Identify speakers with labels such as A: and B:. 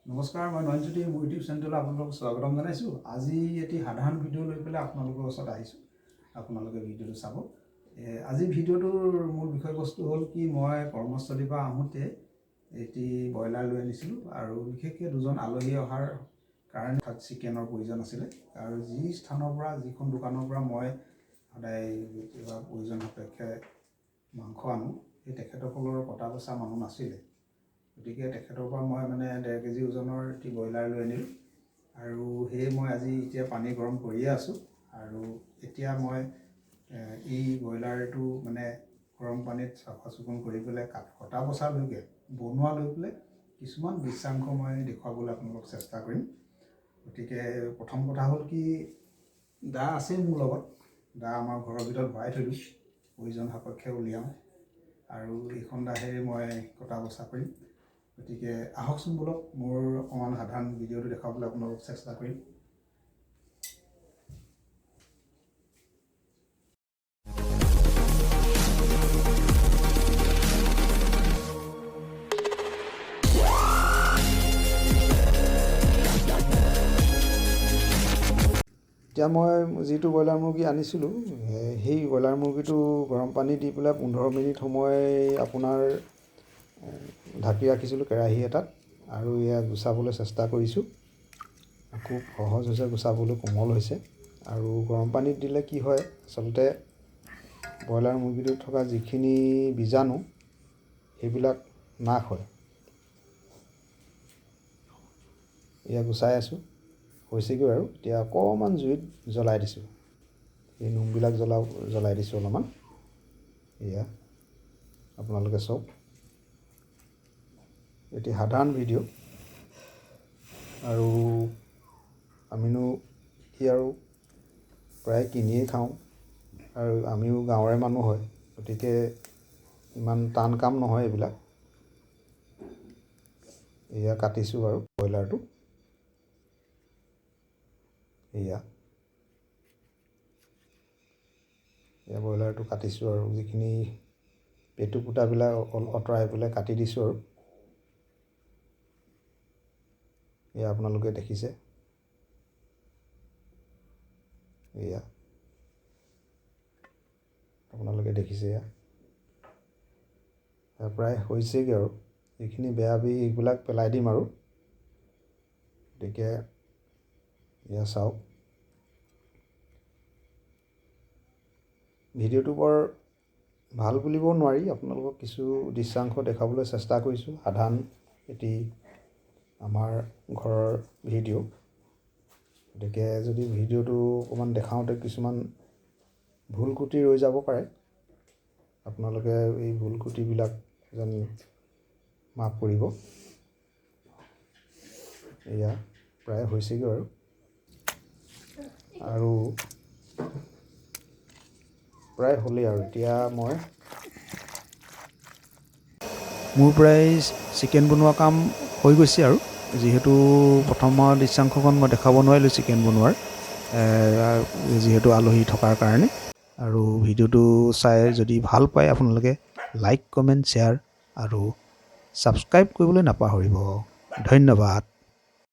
A: নমস্কাৰ, মই নয়নজ্যোতি, মোৰ ইউটিউব চেনেললৈ আপোনালোকক স্বাগতম জনাইছোঁ। আজি এটি সাধাৰণ ভিডিঅ' লৈ পেলাই আপোনালোকৰ ওচৰত আহিছোঁ। আপোনালোকে ভিডিঅ'টো চাব। আজি ভিডিঅ'টোৰ মূল বিষয়বস্তু হ'ল কি, মই কৰ্মস্থলীৰ পৰা আহোঁতে এটি ব্ৰইলাৰ লৈ আনিছিলোঁ আৰু বিশেষকৈ দুজন আলহী অহাৰ কাৰণে চিকেনৰ প্ৰয়োজন আছিলে। আৰু যি স্থানৰ পৰা, যিখন দোকানৰ পৰা মই সদায় কিবা প্ৰয়োজন সাপেক্ষে মাংস আনো, সেই তেখেতসকলৰ কটা বচা মানুহ নাছিলে। গতিকে তেখেতৰ পৰা মই মানে 1.5 কেজি ওজনৰ এটি ব্ৰইলাৰ লৈ আনিলোঁ আৰু সেয়ে মই আজি এতিয়া পানী গৰম কৰিয়ে আছোঁ। আৰু এতিয়া মই এই ব্ৰইলাৰটো মানে গৰম পানীত চাফা চিকুণ কৰি পেলাই কটা বচালৈকে, বনোৱা লৈ পেলাই কিছুমান দৃশ্যাংশ মই দেখুৱাবলৈ আপোনালোকক চেষ্টা কৰিম। গতিকে প্ৰথম কথা হ'ল কি, দা আছেই মোৰ লগত। দা আমাৰ ঘৰৰ ভিতৰত ভৰাই থৈ দিওঁ, প্ৰয়োজন সাপেক্ষে উলিয়াওঁ আৰু এইখন দাহেৰে মই কটা বচা কৰিম। গতিকে আহকচোন ব'লক, মোৰ অকণমান সাধাৰণ ভিডিঅ'টো দেখুৱাবলৈ আপোনালোকক চেষ্টা কৰিম। এতিয়া মই যিটো ব্ৰইলাৰ মুৰ্গী আনিছিলোঁ, সেই ব্ৰইলাৰ মুৰ্গীটো গৰম পানী দি পেলাই 15 মিনিট সময় আপোনাৰ ঢাকি ৰাখিছিলোঁ কেৰাহী এটাত। আৰু এয়া গুচাবলৈ চেষ্টা কৰিছোঁ। খুব সহজ হৈছে গুচাবলৈ, কোমল হৈছে। আৰু গৰম পানীত দিলে কি হয়, আচলতে ব্ৰইলাৰ মুৰ্গীটোত থকা যিখিনি বীজাণু, সেইবিলাক নাশ হয়। এয়া গুচাই আছোঁ, হৈছেগৈ আৰু এতিয়া অকণমান জুইত জ্বলাই দিছোঁ। এই নোমবিলাক জ্বলাই দিছোঁ অলপমান। এয়া আপোনালোকে চাওক, এটি সাধাৰণ ভিডিঅ'। আৰু আমিনো কি আৰু, প্ৰায় কিনিয়ে খাওঁ আৰু আমিও গাঁৱৰে মানুহ হয়, গতিকে ইমান টান কাম নহয় এইবিলাক। এয়া কাটিছোঁ বাৰু ব্ৰইলাৰটো। এয়া ব্ৰইলাৰটো কাটিছোঁ আৰু যিখিনি পেটু ফুটাবিলাক আঁতৰাই পেলাই কাটি দিছোঁ। আৰু এয়া আপোনালোকে দেখিছে, এয়া আপোনালোকে দেখিছে। এয়া প্ৰায় হৈছেগৈ আৰু এইখিনি বেয়া বি এইবিলাক পেলাই দিম আৰু। গতিকে এয়া চাওক, ভিডিঅ'টো বৰ ভাল বুলিব নোৱাৰি, আপোনালোকক কিছু দৃশ্যাংশ দেখাবলৈ চেষ্টা কৰিছোঁ। সাধাৰণ এটি আমাৰ ঘৰৰ ভিডিঅ'। গতিকে যদি ভিডিঅ'টো অকণমান দেখাওঁতে কিছুমান ভুল ক্ৰুটি ৰৈ যাব পাৰে, আপোনালোকে এই ভুল ক্ৰুটিবিলাক যেন মাফ কৰিব। এয়া প্ৰায় হৈছেগৈ আৰু প্ৰায় হ'লেই। আৰু এতিয়া মই মোৰ প্ৰায় চিকেন বনোৱা কাম হৈ গৈছে। আৰু যিহেতু প্ৰথমৰ দৃশ্যাংশখন মই দেখাব নোৱাৰিলোঁ চিকেন বনোৱাৰ, যিহেতু আলহী থকাৰ কাৰণে। আৰু ভিডিঅ'টো চাই যদি ভাল পায়, আপোনালোকে লাইক, কমেণ্ট, শ্বেয়াৰ আৰু ছাবস্ক্ৰাইব কৰিবলৈ নাপাহৰিব। ধন্যবাদ।